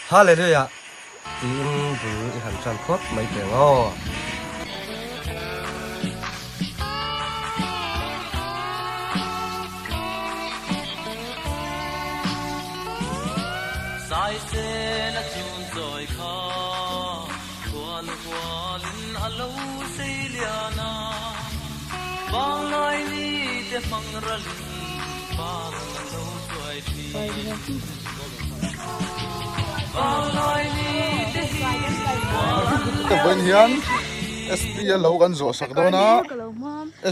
Hallelujah tiin bul i han tan phawt mai teh ang aw. Vawiin hian SP a lo kan zawh sak dawn a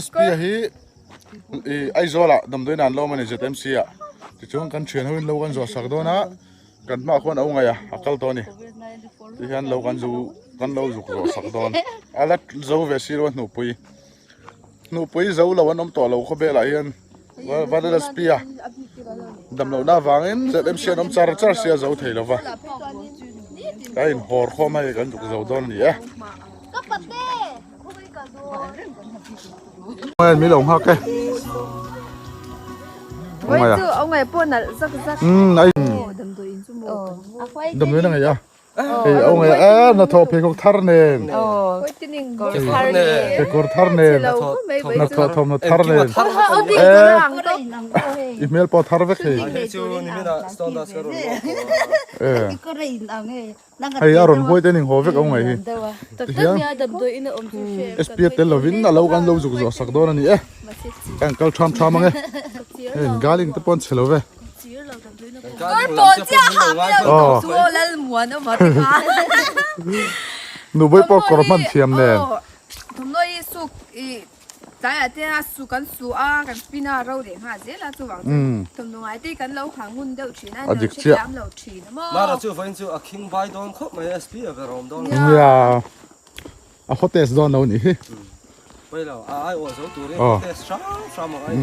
SP a hi ih Aizawl ah damdawiin ah an lo awm a ni ZMC ah tichuan kan thian ho in lo kan zawh sak dawn a. Kan hmaah khuan a ungaih a, a kal tawh a ni. Tihian lo kan zu kan lo zuk zawh sak dawn. A la zo ve si lo a hnuhpui. Hnuhpui zo lo an awm tawh lo khawvelah hian Vanlalspi a damlohna avangin ZMC an awm char char sia zo thei lo va. Ka inhawr khawm a hei kan zuk zo dawn a ni e. Mi lo nghak e. Oi chu ông ấy pawh nalh zak zak. Um ai. Damdawi na ngei a. Hei ông ấy a na thaw pheikhawk thar nen. Kekawr thar nen. Na thaw thawmhnaw thar nen. I hmel pawh thar vek hei. Hei a rawn huai te ning haw vek awm ngaih hi tihian SP a tel lovin a lo kan lo zuk zawh sak dawn a ni e kan kal tham tham ang e hei galing te pawh an chhe lo ve Nubawi pawh kawr hman thiam nen. Tlaiah te a su kan su a, kan spin a ro leh nghal zel a, chuvang chuan thawmhnaw ngai te kan lo ha ngun deuh thin a, lo hrethiam lo thin a maw. Mara chu vawiin chu a khing vai dawn khawp mai SP a ber awm dawn lo. Nia, a hotest dawn lo nih hi. Pawi lo, a ai awh zo turin hotest hram hram ang ai.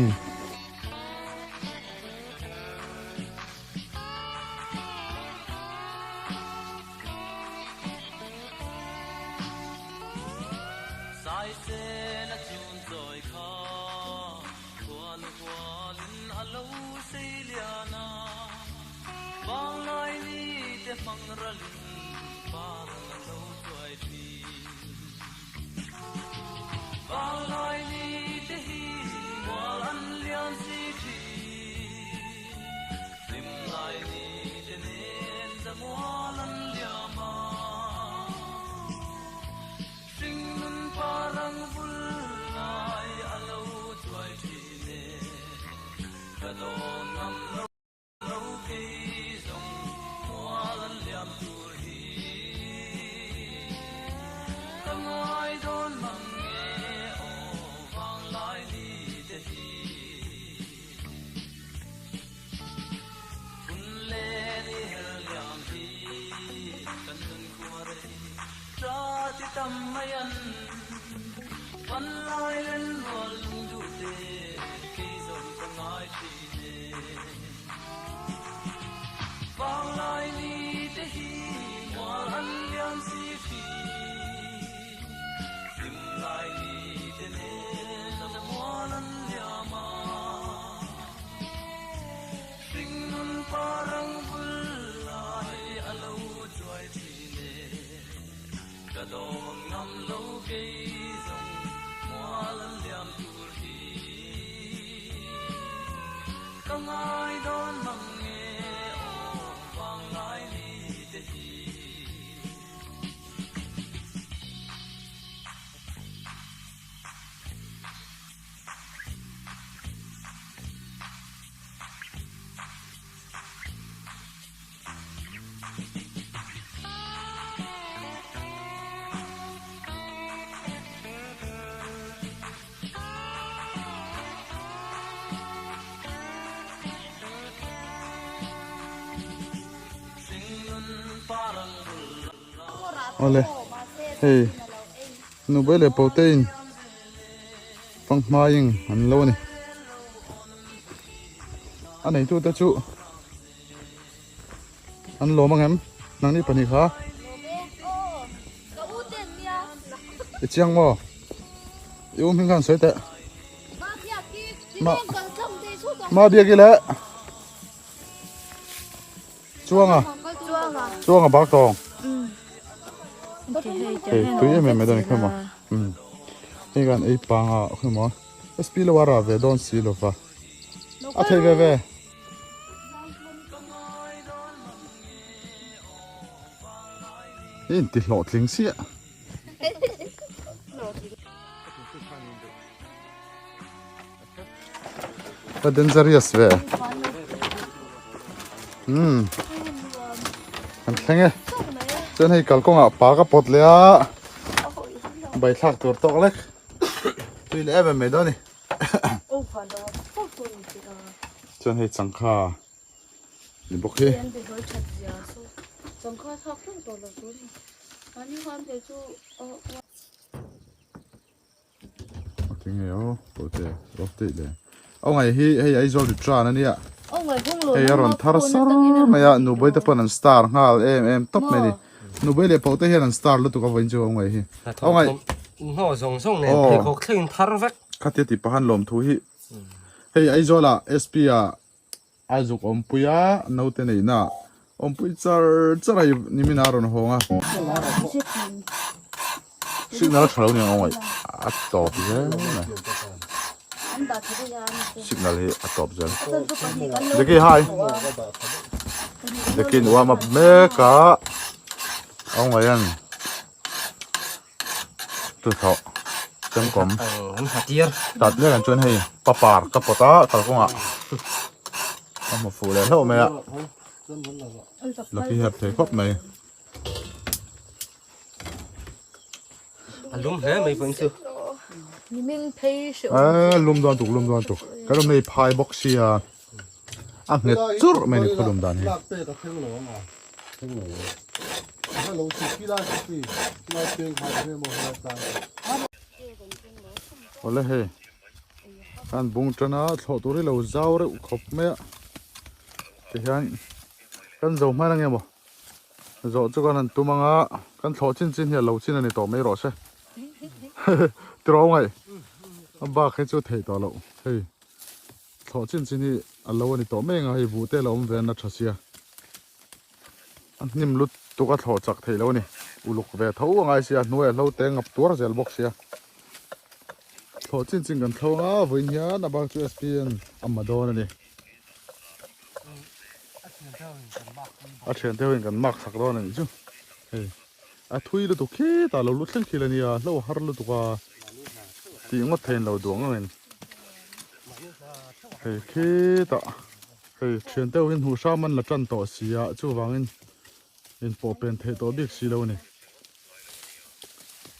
Awle hei nubawi leh paute in fanghma ing an lo a ni a neitute chu an lawm ang em nangni pahnih kha i chiang maw i u hming khan sawi teh ma ma biak i le chuang a. Chuang a bak tawng. Hei tui em em mai dawn kha maw. Hei kan ei pang a kha maw. SP lo a rah ve dawn si lo va. A thei ve ve. In ti hlawhtling siah. Ka dangerous ve. Hmm. Kan thleng e. Chuan hei kalkawngah pa ka pawt leh a. Bai thlak tur tawk lek. Tui leh em em mai dawn a ni. Chuan hei changkha ni bawk hi. Tinge aw pawhte rawk tih le. Aw ngai hi hei Aizawl ri tran ania. Hei a rawn thar sar mai a Nubei te pawn an star nghal em em tawp mai ni. Nubei leh pawhte hian an star lutuk a vawiin chu aw ngai hi. Aw ngai. Hnaw zawng zawng nen pheikhawk thleng thar vek. Khatia tih pahan lawmthu hi hei Aizawl ah SP ah A zuk awmpui a, naute neihna awmpui char char a hi nimin a rawn hawng a. Signal a tha lo nia ngaih a tawp zel mai. Signal hi a tawp zel. Jackie hi. Jackie in warm up mek a. Awngaihan. Chu thawh chemkawm tat mek ang chuan hei papar ka pawt a kalkawngah ka hmu fuh leh hlauh mai a lucky herh thei khawp mai. A lum hle mai pawh in chu. Eee lum dawn tuk lum dawn tuk ka lum hei phai bawk sia a nghet churh mai a ni khawlum dan hi. Awle hei kan bung tan a thlawh tur hi lo zau reuh khawp mai a tihian kan zo hman ange maw zawh chu kan han tum anga kan thlawh chin chin hi a lo chin a ni tawh mai rawh se tiraw ngaih a bak hi chu theih tawh loh hei. Thlawh chin chin hi a lo a ni tawh mai anga hei buh te a lo awm ve a na tha sia. A hnim lutuk a thlawh chak theih loh a ni. Uluk ve tho a ngai sia hnuai a hlo te ngap tuar zel bawk sia. Thlawh chin chin kan thlo anga vawiin hian a bak chu SP in a ma dawn a ni. A thian te ho in kan mark sak dawn a nih chu. Hei a thui lutuk khitah lo lut thleng thil a nia hlo har lutuk a tih ngawt thei in lo duang angin. Hei khitah hei thian te ho hi hnuh hram an la tan tawh si a chuvangin inpawh pen theih tawh bik si lo a ni.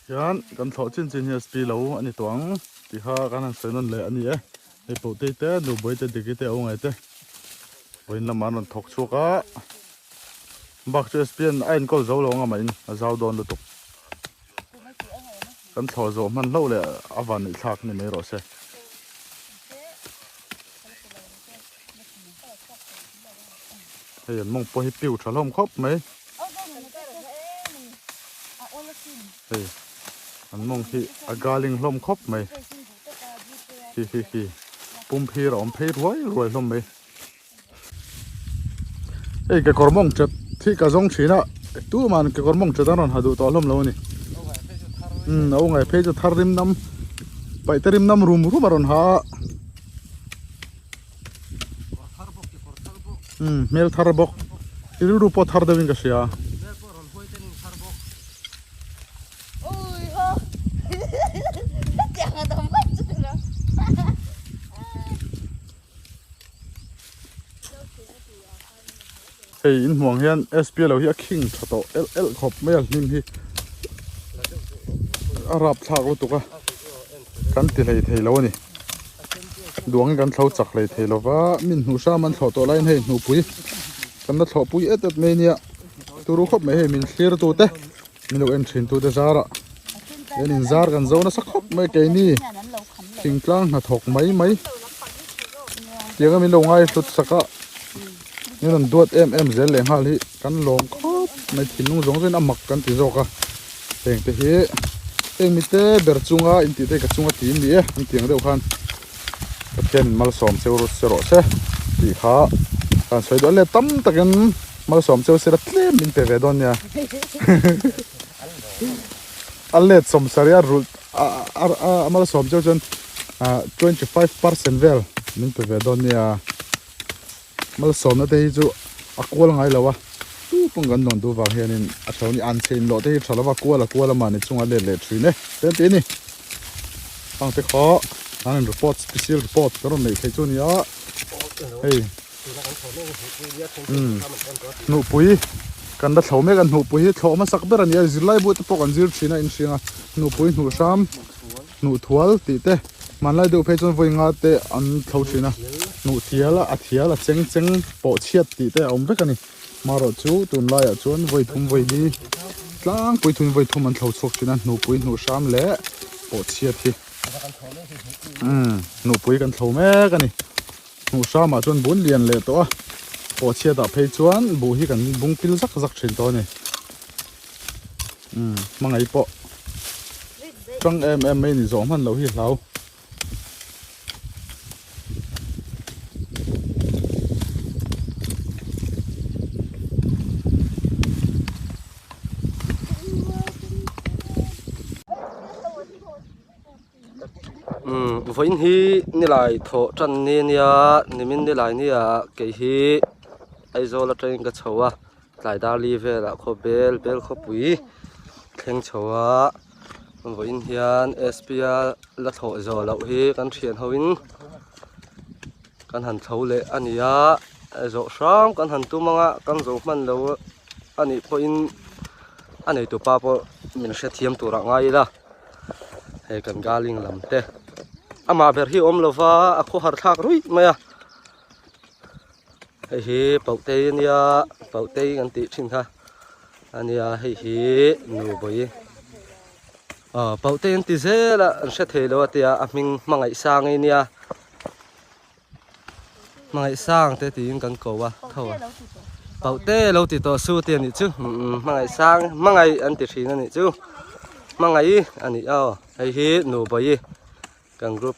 Hian kan thlawh chin chin hi a spi lo a ni tawh ang tih kha kan han sawi nawn leh a ni e. Hei Pautei te, Nubawi te, Diki te, Awngai te vawiin lamah an rawn thawk chhuak a bak chu sp an a enkawl zo lo ang amahin a zau dawn lutuk. Kan thlawh zawh hman hlauh leh a van neih thlak ni mai rawh se. Hei an mawng pawh hi piu tha hlawm khawp mai. Hei an mawng hi a galing hlawm khawp mai. Hi hi hi pum phir a awm phei ruai ruai hlawm mai. Hei kekawr mawng chat hi ka zawng thin a tuman kekawr mawng chat an rawn ha duh tawh hlawm lo a ni. Umm a ungai phei chu thar rim nam paih te rim nam rum rum a rawn ha a. Umm hmel thar bawk i rilru pawh thar deuhin ka hria. Hei in hmuh ang hian SP lo hi a khing tha tawh elh elh khawp mai a hlim hi a rap thlak lutuk a kan ti hlei thei lo a ni duangin kan thlo chak hlei thei lova min hnuh hram an thlawh tawh laiin hei hnuhpui kan la thlawhpui et et mai ania turu khawp mai hei min thlir tu te min lo en thin tu te zarah hian in zar kan zo nasa khawp mai keini thingtlang hnathawk mai mai tianga min lo ngai hlut sak a min rawn duat em em zel leh nghal hi kan lawm khawp mai thinlung zawng zawngin a mak kan ti zawk a heng te hi heng mite ber chunga in tih te hi ka chunga ti in ni e an tih ang deuh khan Pathian in malsawm cheu se rawh se tih kha kan sawi duah leh tam takin. Malsawm cheu sela tlem min pe ve dawn nia. A let sawmsarih a rulh a malsawm cheu chuan 25% vel min pe ve dawn nia. Malsawmna te hi chu a kual ngai lo a, tu pawn kan dawn duh vang hianin a tho ni an chhe inlawh te hi tha lova kual a kual a mahni chunga let leh thin e tlem tih a ni. Hang te kha an in report special report kan rawn neih theih chu a ni a, hei umm hnuhpui kan la thlo mek a hnuhpui hi thlawh hmasak ber a ni a zirlai bu te pawh kan zir thin a inhring a hnuhpui hnuh hram. Hnuhthual tih te hmanlai deuh phei chuan vawi nga te an thlo thin a, hnuhthial a thial a cheng cheng pawh chhiat tih te a awm vek a ni. Marawh chu tunlaiah chuan vawi thum vawi li tlangpui thun vawi thum an thlo chhuak thin a, hnuhpui hnuh hram leh pawh chhiat hi umm hnuhpui kan thlo mek a ni. Hnuh hramah chuan bun lian leh tawh a, pawh chhiatah phei chuan buh hi kan bung pil zak zak thin tawh a ni. Umm hmangaih pawh tang em em mai ni zawh hman loh hi hlau. Umm vawiin hi nilai thawh tan ni ania nimin nilai nia kei hi Aizawl atangin ka chho a. Tlai dar li velah khaw bel bel khawpui thleng chho a vawiin hian sp a la thlawh zawh loh hi kan thian ho in kan han tho leh a ni a zawh hram kan han tum ang a kan zo hman lo a nih pawhin a neitu pa pawh min hrethiam tur ah ngai ila hei kan garling lam te amah ber hi awm lova a khawhar thlak ruih mai a. Hei hi Pautei a nia Pautei kan tih thin kha a nia hei hi Nubawi aw Pautei an ti zel a an hre thei lo a tia a hming hmangaih sang a nia hmangaih sang te tiin kan ko a tho a Paute lo ti tawh su te a nih chu hmangaih sang hmangaih an ti thin a nih chu hmangaih a nih aw hei hi Nubawi. Kan group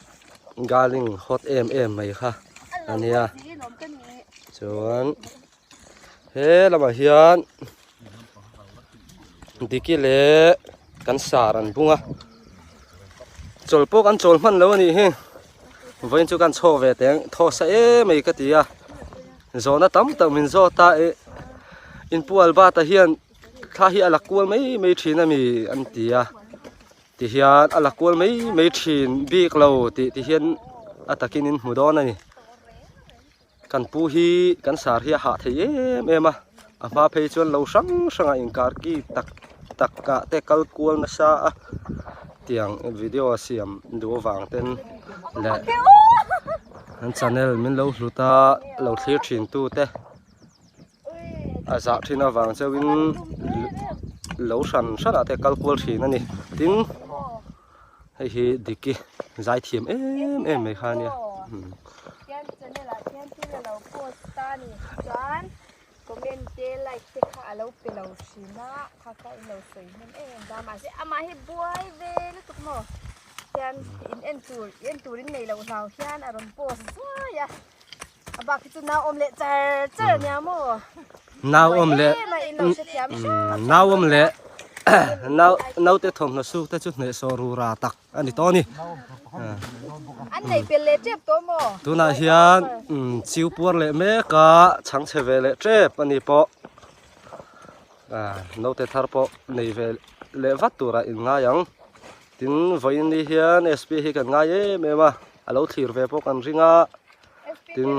garling hot em em mai kha a nia chuan he lamah hian diki leh kan sar an bung a chawl pawh kan chawl hman lo a nih hi vawiin chu kan chhawk ve teng thaw sa em mai ka ti a zawhna tam tak min zawt a ih inpu Albert-a hian thla hi a la kual mai mai thin a mi an ti a. Ti hian a la kual mai mai thin bik lo tih ti hian a takin in hmu dawn a ni. Kan pu hi kan sar hi a hah thei em em a, a hma phei chuan lo hrang hrang a inkar ki tak tak ah te kal kual nasa a tiang video a siam duh avang ten leh an channel min lo hlut a lo thlir thin tu te. A zah thin avang chauhin lo hran hran ah te kal kual thin a ni tin hei hi Diki zai thiam em em mai kha a nia. A bak hi chu nau awm leh char char a nia maw? Nau awm leh nau awm leh nau naute thawmhnaw suk te chu hnehsawh rura tak a ni tawh a ni. An nei pel leh tep tawh maw? Tunah hian chiu puar leh mek a chhangchhe ve leh tep a ni pawh. Naute thar pawh nei ve leh vat turah in ngai ang. Tin vawiin ni hian SP hi kan ngai em em a. A lo thlir ve pawh kan ring a tin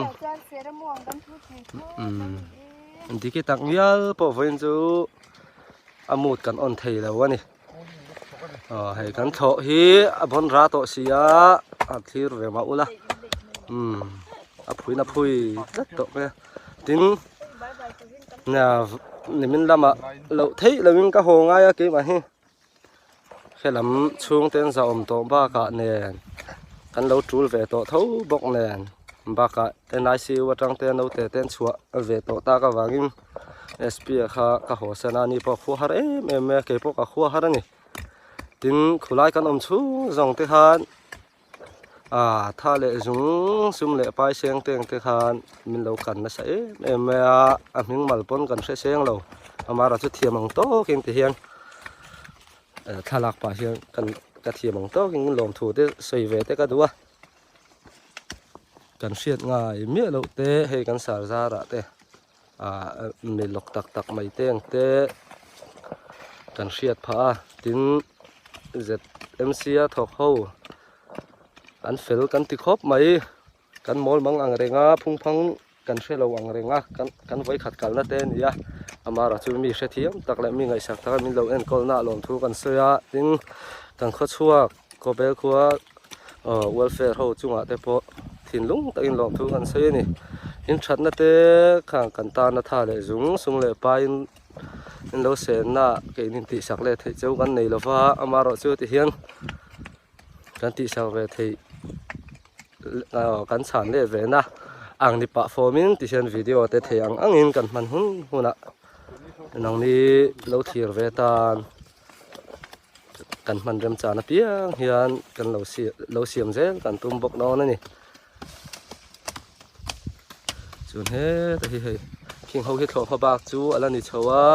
diki tak ngial pawh vawiin chu a mood kan on thei lo a ni aw hei kan thlawh hi a bawn ra tawh si a a thlir ve mah ula umm a phuin a phui tlat tawh mai a tin nimin lamah loh theih loin ka haw ngai a keimah hi. Helam chhungte an zahawm tawh bakah nen kan lo tul ve tawh tho bawk nen bakah N_I_C_U atang te naute te an chhuah ve tawh tak avangin S_P a kha ka haw san a ni pawh a khua har em em mai a kei pawh ka khua har a ni tin khulai kan awm chhung zawng te khan. Ah tha leh zung sum leh pai seng teng te khan min lo kan nasa em em mai a, a hming mal pawn kan hre seng lo amaherawhchu chu thiam ang tawkin ti hian thlalak pah hian kan ka thiam ang tawkin lawmthu te sawi ve te ka duh a kan hriat ngai miah loh te hei kan sar zarah te. ah mi lawk tak tak mai te ang te kan hriat phah a tin zmc a thawk ho an fel kan ti khawp mai kan mawl mang ang reng a phungphang kan hre lo ang reng a kan kan vawikhat kalna te a ni a amaherawh chu mi hrethiam tak leh mi ngaihsak tak a min lo enkawl na lawmthu kan sawi a tin kan khawchhuak. Khawbel khua welfare ho chungah te pawh thinlung takin lawmthu kan sawi a ni. In thatna te khang kan tana tha leh zung sum leh pain in lo senna kein in tihsak leh theih cheu kan nei lova amaherawh chu ti hian kan tihsak ve theih kan chhan leh ve na ang ni pah fawmin ti hian video te thei ang angin kan hman hun hunah nangni lo thlir ve tan. Kan hman remchan apiang hian kan lo lo siam zel kan tum bawk dawn a ni. Chuan heta hi hei khing ho hi thlawh hma bak chu a la ni chho a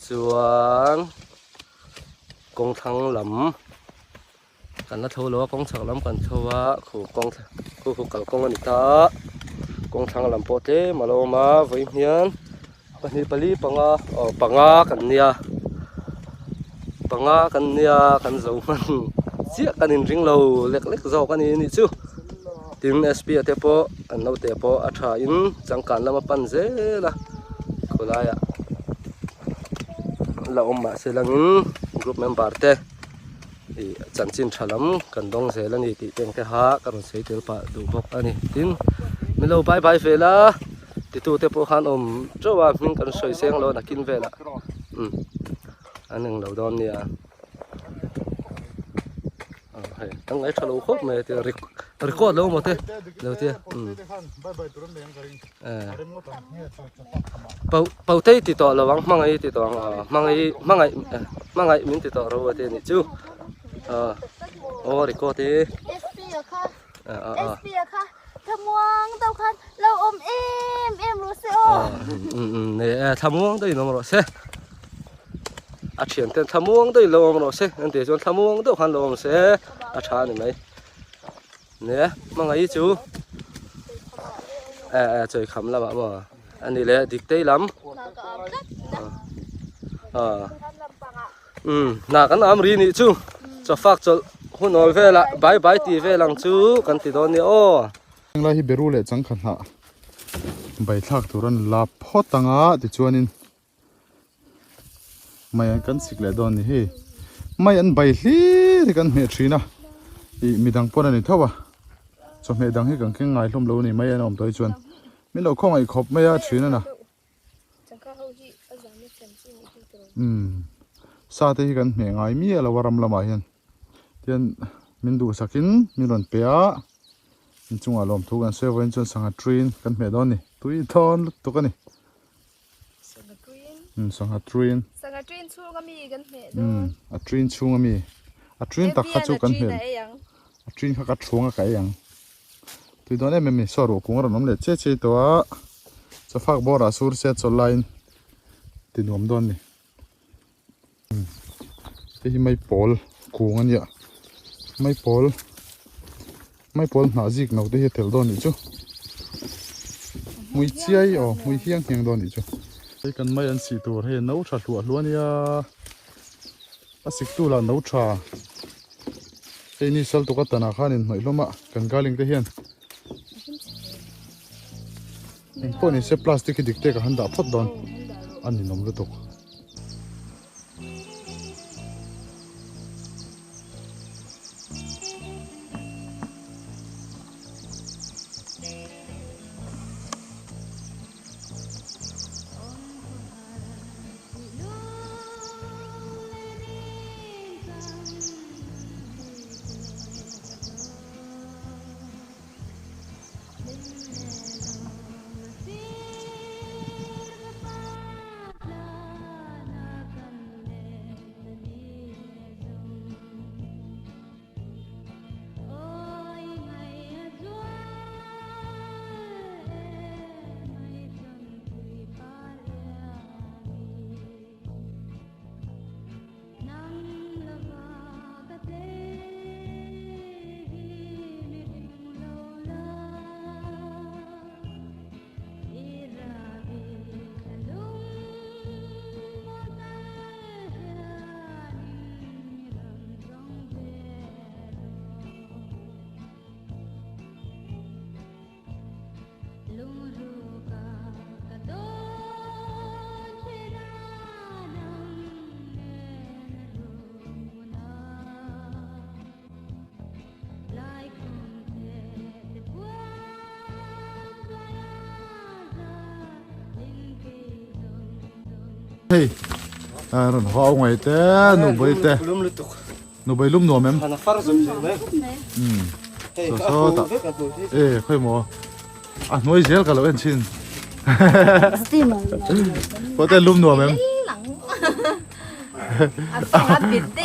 chuan kawng thlang lam Kan la tho lo a, kawng chhak lam kan tho a, khu kawng khu khu kalkawng a ni ta a, kawng thlang lam pawh tlem a lo awm a, vawiin hian pahnih pali panga aw panga kan nia panga kan nia kan zo hman chiah kan inring lo lek lek zawk a ni anih chu tin sp a te pawh an naute pawh a tha in changkan lam a pan zel a khawlaiah la awm mahse langin group member te. Ih chanchin tha lam kan dawng zel a ni tih te ang te kha ka rawn sawi tel pah duh bawk a ni. Tin, min lo bye bye ve la, titu te pawh khan awm teuh a, hming kan sawi seng lo nakin velah umm an eng lo dawn nia. Aw hei an ngaih tha lo khawp mai a tia record lo maw te lo tia umm. Pautei ti tawh lo ang hmangaih ti tawh ang aw hmangaih hmangaih hmangaih min ti tawh ro a te nih chu aw record hi SP a kha thlamuang deuh khan lo awm em em rawh se aw thlamuang deuhin awm rawh se a thian ten thlamuang deuhin lo awm rawh se an tih chuan thlamuang deuh khan lo awm se a tha a ni mai. Nia hmangaih chu eh eh chawi kham lamah maw a ni leh dik tei lam ah um hna kan am ri nih chu chawfak chawlh hun awl velah bai bai tih vel ang chu kan ti dawn nia aw. Henglai hi beru leh changkha hnah bai thlak tur an la phawt anga tichuanin Mai an kan sik leh dawn ni hei mai an bai hlir hi kan hmeh thin a ih midang pawn a ni tho a chawhmeh dang hi kan keng ngai hlawm lo a ni mai an awm tawh hi chuan min lo khawngaih khawp mai a thin a na umm sa te hi kan hmeh ngai miah lo a ram lamah hian tian min duhsakin min rawn pe a inchungah lawmthu kan sawi vawiin chuan sangha train kan hmeh dawn a ni tui thawn lutuk a ni. Sangha train. Sangha train. Sangha train chhung ami kan hmeh dawn. A train chhung ami. A train tak kha chu kan hmeh. A train kha ka chhung a ka ei ang. Tui dawn em em ni saw ruah kung a rawn awm leh che che tawh a. Chawfak bawr ah sur se chawl laiin ti nuam dawn ni. Hei hi maipawl kung a nia maipawl maipawl hnah zik no te hi a tel dawn nih chu hmui chiai aw hmui hiang hiang dawn nih chu hei kan mai an sih tur hei no tha hluah hluah a nia a sik tu lah no tha hei ni sal tuk a tanah khan in hnawih hlawm a kan garling te hian Engpawh ni se plastic hi dik te ka han dah phawt dawn a ninawm lutuk. Hei rawn haw au ngai te nubawi te nubawi lum nuam em saw saw tah e khawi maw a hnuai zel ka lo en chhin pawh te lum nuam em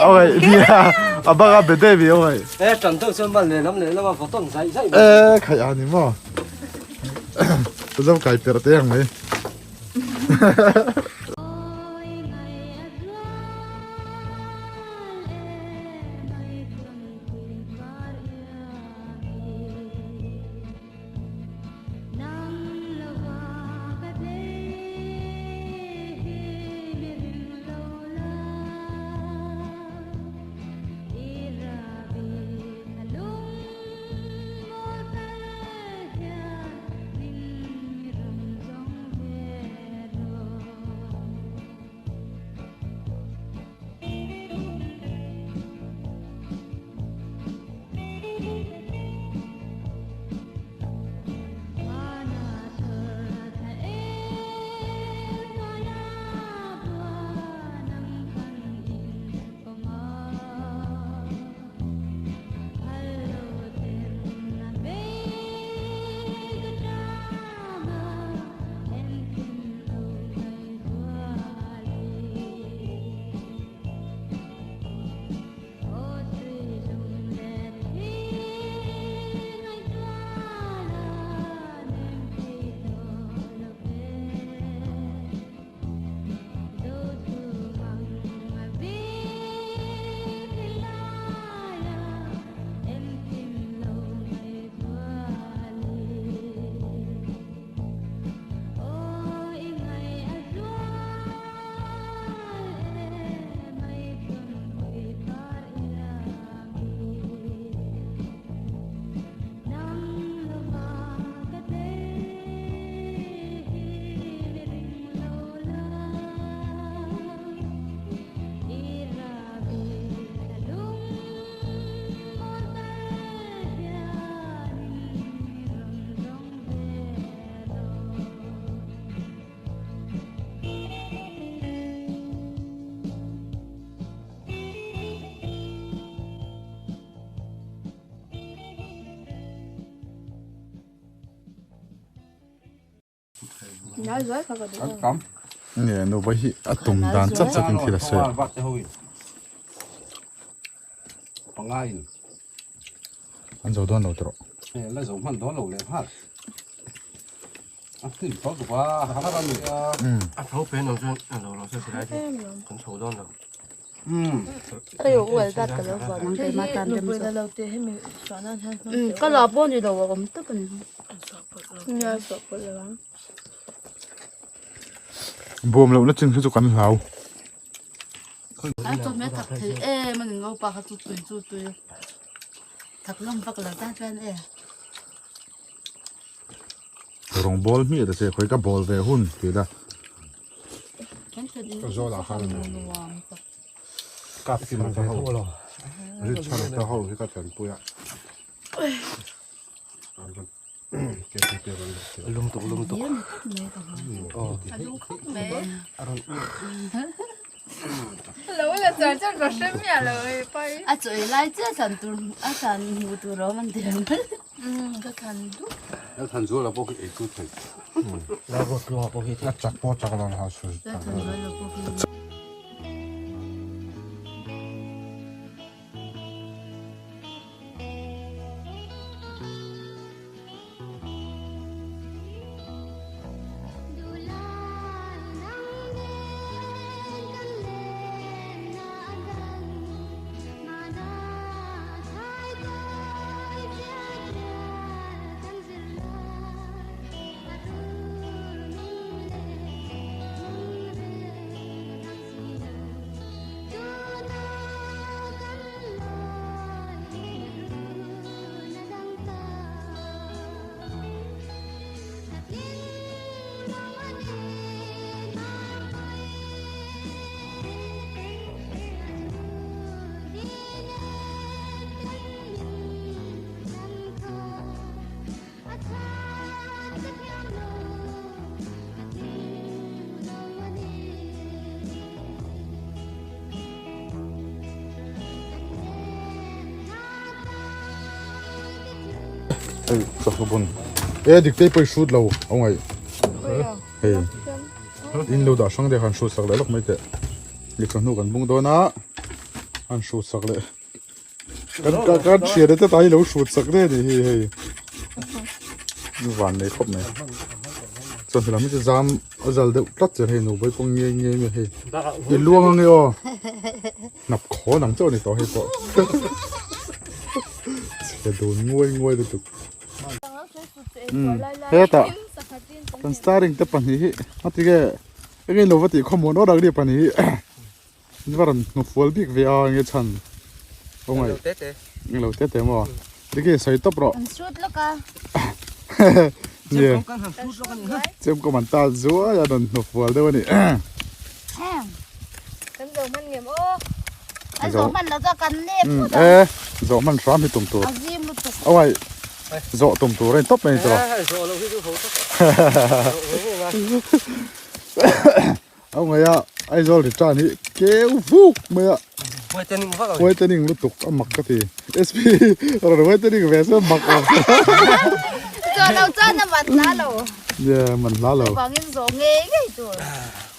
awai nia a bang a bet daih ve awai e tan deuh chuan mal lehlam lehlam a vaw tawn zaih zaih e khaih a ni maw zo kai perh te ang mai. Nge nupa hi a tum dan chat chat in thil a sawi a. An zo dawn lo tawh. Ka la pawh ni lo a awm tawp a ni. Bawm lohna chin hi chu kan hlau. A chawhmeh thak thei em a ni ngo pa kha chu tui chu tui thak lawm vak lo tan chuan e. Rawng bawl hmiah ta che khawi ka bawl ve hun tih la. Zawlah khan kap kim ta ho Richard ta ho hi ka tanpui a lum tuk lum tuk Lo la char char ka hre miah lo e pai. A chawi lai chiah thlan tur a thlan hmuh tur a awm an ti ang. Ka thlan duh. A thlan zual a pawh khi ei chu thei. La ruat tluang a pawh khi A chak pawh chak lo ha su. La thlan zual a pawh khi. Hei chawhnu bun e dik te pawh i hrut lo a ngaih hei in lo dah hrang deuh han hrut sak leh lawk mai teh mi chawhnu kan bung dawn a han hrut sak leh kan kan kan thian te ta hi lo hrut sak daih a ni hi hei van nei khawp mai chawhnu lam hi chu zam a zal deuh tlat zel hei nubawi pawh nge nge mai hei i luang ange aw. Hnap khawn ang chauh a ni tawh hei pawh. Chhe dun nguai nguai lutuk. Hetah kan starring te pahnih hi a ti nge eng eng lo va tih khawmuan awr ang nia pahnih hi an va rawn hnufual bik ve a enge chhan aw ngaih eng lo te te maw enge sawi tawp rawh. An shoot lawk a. Nia chemkawm an tan zuai a rawn hnufual deuh a ni. Kan zo hman ngem aw. An zo hman lo chuan kan nep phawt ang. E zawh hman hram hi tum tur. A zim lutuk. Awai zawh tum tur a ni tawp mai ni tawh. Zawh lo hi chu ho tak. Awai a Aizawl return hi keu vuk mai a. Whitening vak lo. Whitening lutuk a mak ka ti. SP rawn whitening ve chu mak awm. Zawh lo chuan a man hla lo. Ye man hla lo. Chuvangin zawh ngei ngei tur.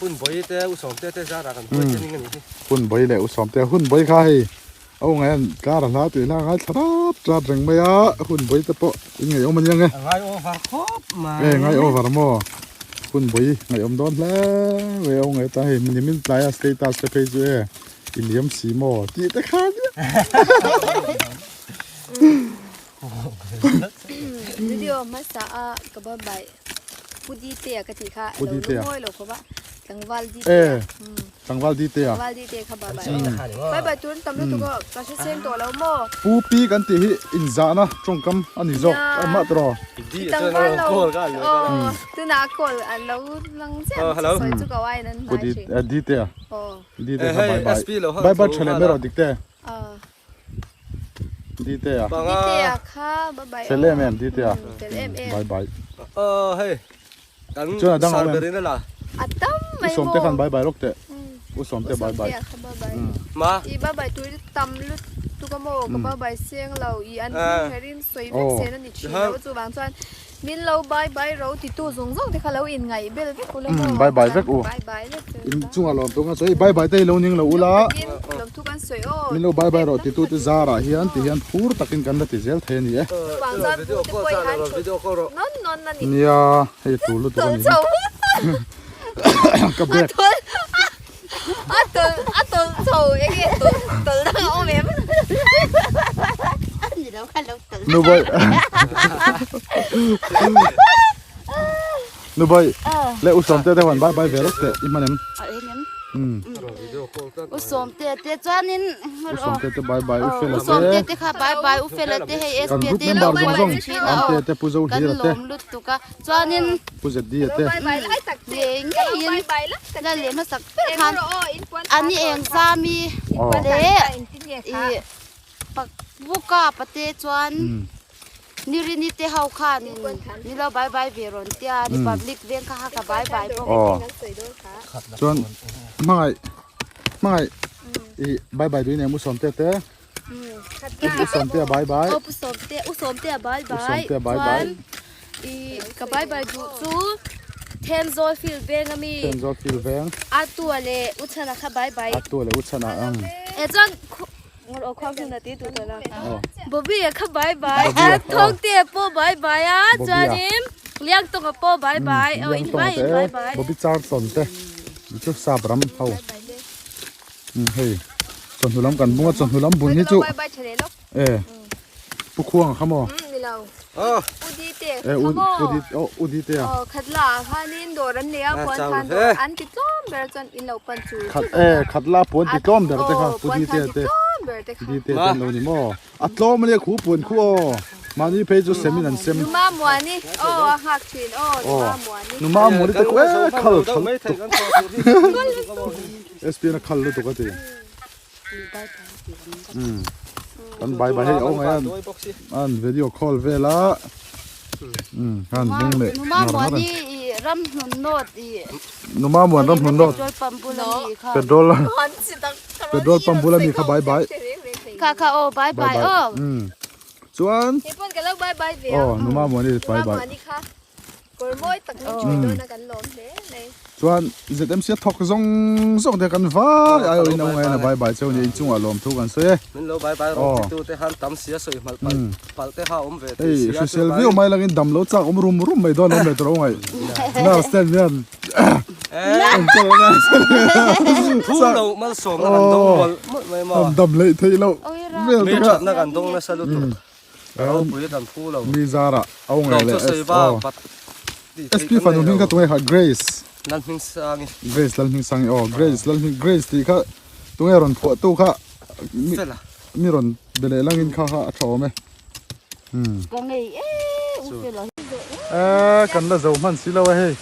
Hun bawi te u sawmte te zarah kan huai chenin a nih hi. Hun bawi leh u sawmte hun bawi kha hei a u ngaih an kar a hla tih hla a ngai thla rat rat reng mai a hun bawi te pawh in ngaihawm a nia nge. A ngai over khawp mai. E ngai over maw hun bawi ngaihawm dawn hle mai a u ngaih ta hei nimin tlaia status te phei chu e i liam si maw tih te kha nia. Video hmasa a ka ba bai. Pu Ditea ka tih kha lo lungawi lo khawp a, tlangval Ditea. Tlangval Ditea. Tlangval Ditea kha bye bye. Bye bye tur an tam lutuk aw, ka hre seng tawh lo maw? Pu Pi kan tih hi inzahna tawngkam a ni zawk amah tawh. Tlangval lo aw, tunah a call a lo lang chiah ang sawi chu ka uaiin an Pu Ditea. Ditea kha bye bye. Bye bye tha leh mai rawh Dikte. Ditea. Ditea kha bye bye. Fel em em Ditea. Fel em em. Bye bye. Aw hei. Kan Chuan a dang sar awm em? berin a la. A tam mai U Sawmte maw. khan bye bye rawk teh. U Sawmte bye bye. U Sawmtea kha bye bye. Ma. I bye bye tur tam lutuk a maw ka bye bye seng lo i an hming kherin sawi vek sen a ni thin lo chuvang chuan Min lo bye bye ro titu zawng zawng te kha lo in ngaih bel vek u la maw. Bye bye vek u. Bye bye vek chu. In chungah lawmthu kan sawi bye bye te hi lo ning lo ula. Takin lawmthu kan sawi aw. Min lo bye bye ro titu te zarah hian ti hian phur takin kan la ti zel thei a ni e. Chuvang chuan buh te pawh i han thut nawn nawn a ni. Nia hei tur lutuk a ni. Tawlh chho. Ka bag. A tawlh a tawlh chho eng nge tawlh tawlh dang a awm em? Ni lo kha lo tawlh. Nubai Nubai le u sawmte te huan bye bye ve rawk teh i hman em? A eng em? U sawmte te chuanin U sawmte te bye bye u fela te. U sawmte te kha bye bye u fela te hei Kan SP group te member zawng zawng Amte te Pu Zo Kan Hlira te. lawm lutuk a chuanin Pu ZD a te. Ngei ngeiin la leh hmasak ber khan an i eng zam i leh ih buka pate chuan Nirini te ho khanin ni lo bye bye ve rawn tia Republic veng kha ka bye bye bawk. Chuan hmangaih hmangaih ih bye bye duin em u Sawmte te. U Sawmtea bye bye. Aw Pu Sawmte, U Sawmtea bye bye. U Sawmtea bye bye. Chuan i ka bye bye duh chu Thenzawl field veng ami. Thenzawl field veng. Atua leh U Chhana kha bye bye. Atua leh U Chhana ang. E chuan ngawr aw khuang hmun a ti duh tawh la. Bobby a kha bye bye. Thawngtea pawh bye bye a. Chuanin Liangtawnga pawh bye bye. Aw in bye in bye bye. Bobby Charlton te chu sap ram ho. Hei chawhnu lam kan bung a chawhnu lam bun hi chu e pu khuang kha maw e u u di te a khat e khat la puan ti tlawm ber te kha pu di te te di te te lo ni maw a tlawm ania khu puan khu aw mahni phei chu sem in an sem numa muani aw a nghak thin aw numa muani numa muani te khu e khal khal tuk SPN a khal lutuk a ti. Um. Kan bye bye hei awng an an video call vela. Um han bung le. Numa muani i ram hnun not i. Numa muan ram hnun not. Petrol pump bula mi kha. Petrol petrol pump bula mi kha bye bye. Kha kha o bye bye o. Um. Chuan Kei pawn ka lo bye bye ve a. Aw Numa Muani bye bye. Numa Muani kha kawr mawi tak min chhui dawn a kan lawm hle mai. Chuan ZMC a thawk zawng zawng te kan vai ai awin a ngaina bye bye cheu nia inchungah lawm thu kan sawi e. Min lo bye bye rawh titu te khan tam sia sawi hmalh palh palh te kha awm ve thei Hei sia hrisel viau mai langin dam lo chak awm rum rum mai dawn awm leh tur a ngaih nurse ten hian enkawl a ngai Thu lo malsawmna kan dawng mawlh mawlh mai maw. Dam leh theih loh vel te kha. Mi thatna kan dawng nasa lutuk. Ropui kan phu lo. Mi zarah au ngaih leh SP fanu hming kha tunge kha Grace. Lalhmingsangi. Grace Lalhmingsangi aw Grace Lalhming Grace tih kha tunge rawn phuah tu kha mi rawn be leh langin kha kha a tha awm e. Ka ngei e u fela. E kan la zo hman si lo a hei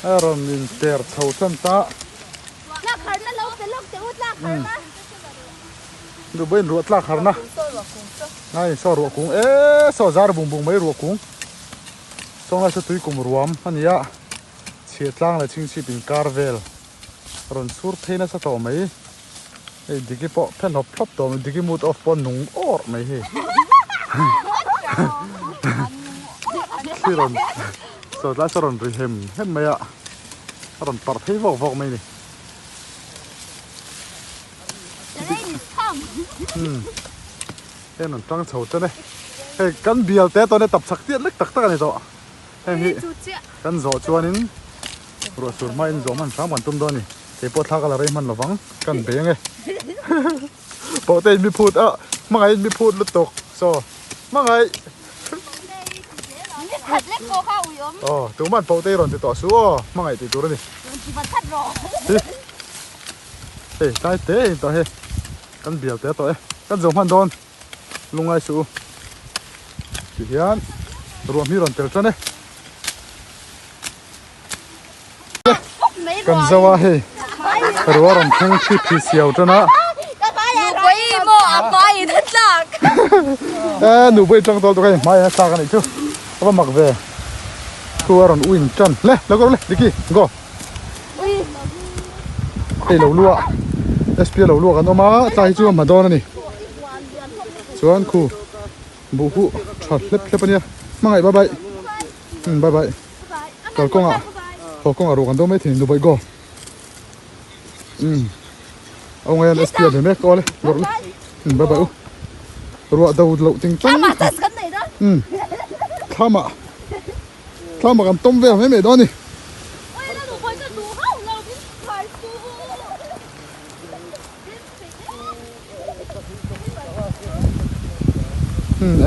a rawn in ter chho tan ta. Tlak harna lo pe lawk teh u tlak harna. Dubai in ruah tlak harna. Ngai saw ruah kung e saw zar bung bung mai ruah kung. Sawnglai saw tui kum ruam a ni a chhiah tlang leh chhingchhip in kar vel a rawn chhur phei nasa tawh mai. Hei Diki pawh phe hlawp hlawp tawh mai Diki mood off pawh nung awrh mai hei. Thli rawn saw tlai saw rawn ri hem hem mai a a rawn parh phei vawk vawk mai a ni. Hei an rawn tang chho tan e. Hei kan bial te tawn e tap chak tiat lek tak tak a ni tawh. Heng hi kan zawh chuanin ruah sur hmain zawh hman hram kan tum dawn a ni. Kei pawh thla ka la rei hman lovang kan beng e. Pawh te in mi phut a hmangaih in mi phut lutuk saw hmangaih. Aw tuman pawh te i rawn ti tawh suh aw hmangaih tih tur a ni. Hei tlai te in tawh hei kan bial te tawh e kan zo hman dawn lungai suh u ti hian ruah hmi rawn tel tan e kan zo a hei ruah rawn thleng thi phi siau tan a e nupui tang tawl tawk hei hmai a thlak a nih chu a va mak ve thu a rawn uin tan le lo go le diki go. Hei lo luah SP lo luah kan awm a tlai hi chu a hma dawn a ni chuan khu buh huh tha hlep hlep a nia hmangaih bye bye umm bye bye kalkawngah haw kawngah ruah kan dawn mai thei Dubai go umm a awng hian SP a be mek awle bawrh le umm bye bye u ruah do loh ting tang umm thlamah. Tlama kan tawm vel mai mai dawn a ni.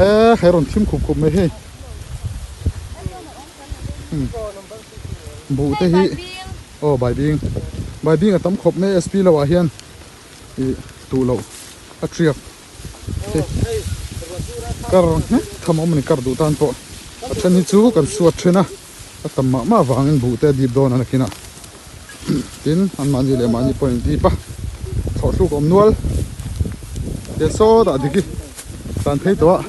E hei rawn thim khup khup mai hei. Buh te hi aw baibing baibing a tam khawp mai SP lo ah hian ih duh loh a tiak. Kar nghet tham a awm a ni kar duh tan pawh a then hi chu kan suat then a a tam mah mah avangin buh te a dip dawn a nakinah tin anmahni leh mahni pawh an dip a thlawhthluk a awm nual tiang sawtah dik hi tlan phei tawh a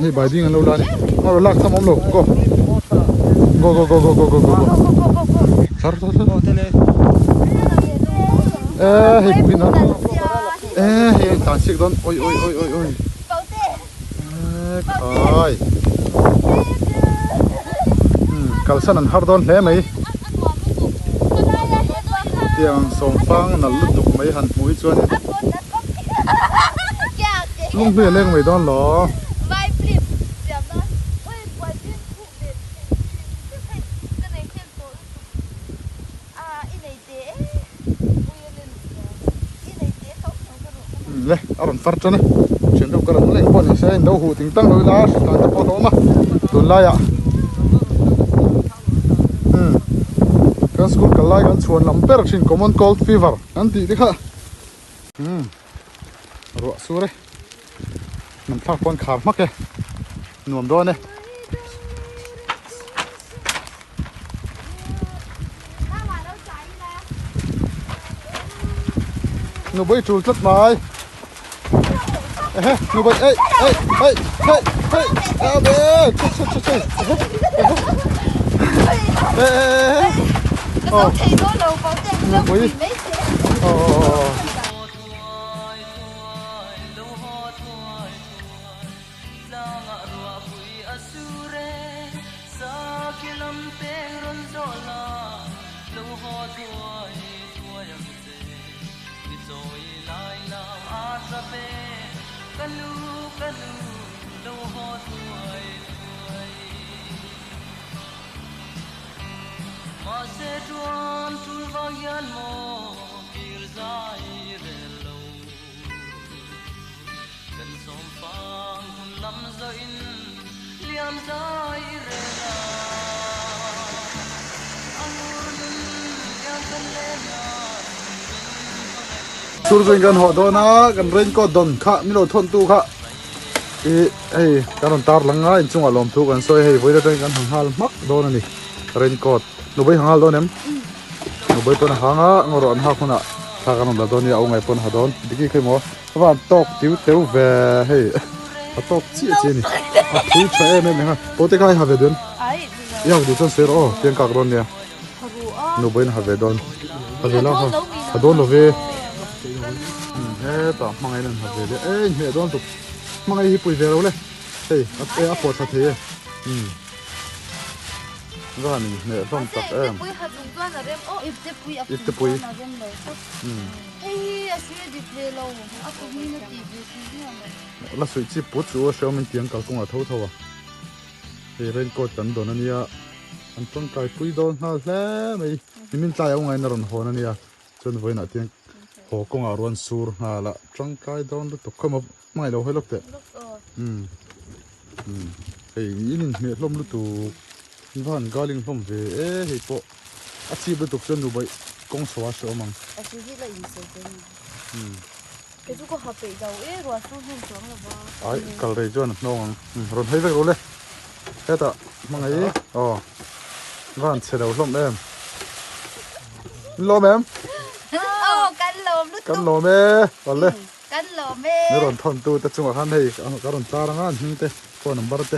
hei baibing an lo la a ni a rawn lak tham a awm lo go go go go go go go go thar thar thar e hei buhin a. E hei a intlan chhiak dawn oi oi oi oi oi e khai umm kalsan an har dawn hle mai tiang sawmfang nalh lutuk mai han hmuh hi chuanin lunghlui a leng mai dawn lo. Le a rawn far tan a thian deuh ka rawn leng pawh ni se a in lo huh ting tang lo ila hri tan te pawh a hlawm a tunlaiah umm kan school kal lai kan chhuan lam ber thin common cold fever an tih te kha umm ruah sur e hnam thlak pawn khar hmak e nuam dawn e. Nubui tul tlat mai ehe nubui ei ei ei ei ei a be che che che che ehe ehe e e nubui oh. Ka nu ka nu lo haw thuai thuai. Mahse tuan tul vang hian maw kir zai rel lo. Kan sawm fang hun lam zawh in liam zai rel a. A ngur nun lian kan len a min hmangaih. Sur chuan kan haw dawn a, kan raincoat dawn kha min lo thawn tu kha ih hei kan rawn tar lang a inchungah lawmthu kan sawi hei vawiin atangin kan ha nghal hmak dawn a ni raincoat Nubawi ha nghal dawn em? Nubawi pawn a hang a ngaw rawh an hak hunah thla kan rawn la dawn nia a ungai pawn a ha dawn diki khawi maw a van tawk tiu teu ve hei a tawk chiah chiah a ni a phui tha em em eng a pawh te kha i ha ve dawn i hak duh chuan sawi rawh aw tiang kak dawn nia Nubawiin a ha ve dawn ha ve lo ha dawn lo ve hetah hmangaih in an ha ve leh e inhmeh dawn tuk hmangaih hi pui ve lo le hei a pawh tha thei e umm. Van in hneh hlawm tak em. Iptepui. La suih chi put chu a hreawm in tiang kalkawngah tho tho a. Hei raincoat kan dawn ania. An tawngtai pui dawn nghal hle mai. Nimin tlai a ungain a rawn hawn ania. Chuan vawiinah tiang haw kawngah ruan sur nghal a. Tangkai dawn lutuk khaw maw. Hmangaih lo hawi lawk teh. Umm. Umm. Hei in inhmeh hlawm lutuk. In va han galing hlawm ve e hei pawh. A chip lutuk chuan nubaih kawng chho a hre awm ang. A chu hi la insawi te ni. Umm. Kei chu ka ha peih do e ruah chu hnem chuang lo va. Ai kal rei chuan a hnawng ang. Umm rawn hawi vek ru le. Hetah hmangaih aw. Va han chhe lo hlawm em. In lawm em? Aw kan lawm lutuk. Kan lawm e. Awle. Kan lawm e. Ni rawn thawn tu te chungah khan hei ka rawn tar anga an hming te phone number te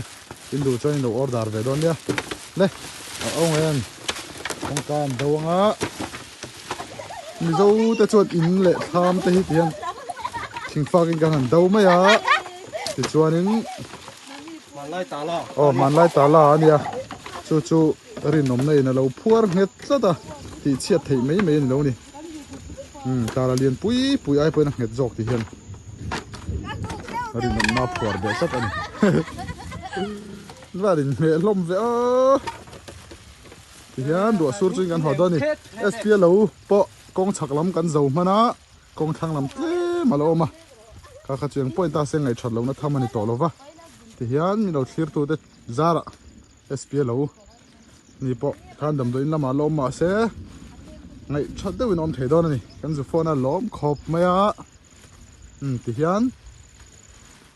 in duh chuan in lo order ve dawn nia. Le a awng en kawngka an do anga Mizo te chuan in leh thlam te hi ti hian thingfak in kan han do mai a tichuanin Hmanlai tala aw hmanlai tala a nia chu chu rinawmna in a lo phuar nghet tlat a tih chhiat theih mai mai a ni lo ni. Umm tala lian pui pui ai pawhin a nghet zawk tih hian rinawmna phuar beh tlat a ni van inhmeh hlawm ve a tihian ruah sur chuin kan haw dawn a ni sp a lo pawh kawng chhak lam kan zo hman a kawng thlang lam tlem a lo awm a kha kha chu eng pawhin ta se ngaih that lohna tham a ni tawh lo va tihian min lo thlir tute zarah sp a lo. Ni pawh khan damdawiin lamah la awm mah se ngaih that deuhin a awm thei dawn a ni. Kan zu phone a lawm khawp mai a, umm tihian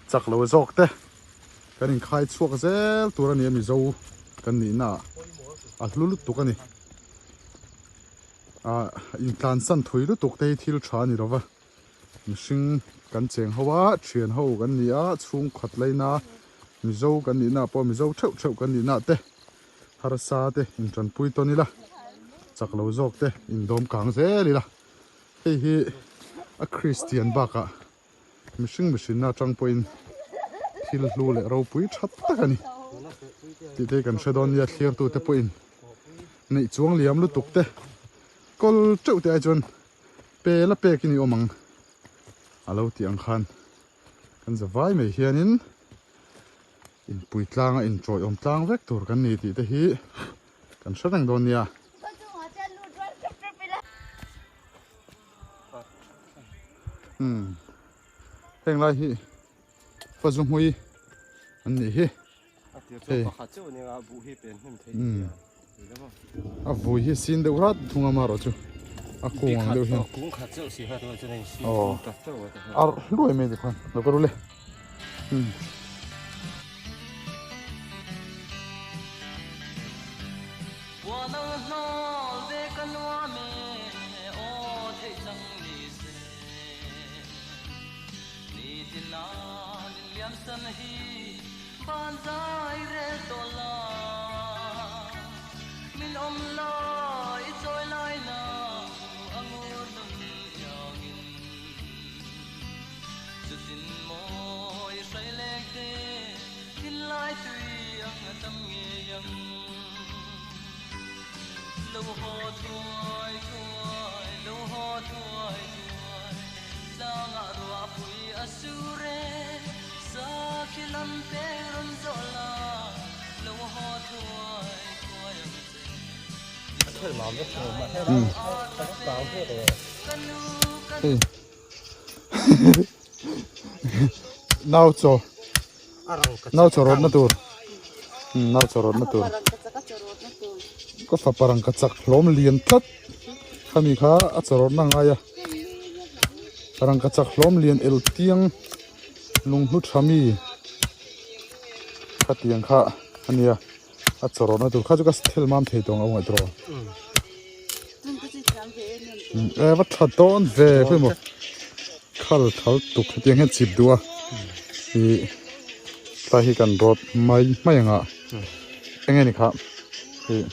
chak lo zawk te kan inkhai chhuak zel tur a ni a Mizo kan nihna ah a hlu lutuk a ni. Ah intlansan thui lutuk te hi thil tha a ni lo va, mihring kan cheng ho a, thian ho kan ni a, chhungkhat laina Mizo kan nihna ah pawh Mizo theuh theuh kan nihna ah te harsa te intanpui tawn ila chak lo zawk te indawm kang zel ila hei hi a Kristian bakah mihring mihrinna atang pawhin thil hlu leh ropui tha tak a ni tih te hi kan hre dawn nia thliartute pawhin neih chuang liam lutuk te kawl teuh te ai chuan pe la pekin i awm ang a lo tih ang khan. Kan za vai mai hianin inpui tlanga inṭawiawm tlang vek tur kan ni tih te hi kan hre reng dawn nia. Umm heng lai hi Fazu hmui an nih hi. Hei umm a vui hi sin deuh rat thung a marawh chu a kung ang deuh hian aw arh hluai mai tikhuan lo ka rul e umm. Hei nau chaw nau chaw rawtna tur nau chaw rawtna tur ka fapa rangkachak hlawm lian tlat khami kha a chaw rawtna a ngai a rangkachak hlawm lian el tiang lunghlu tha mi khatiang kha a nia. A chaw rawhna tur kha chu ka thil mam thei tawng a ngaih tawh. E va tha dawn ve pawh maw khal thal tuk hetiang hian chip duh a ih tlai hi kan rawt mai mai ang a eng nge ni kha ih.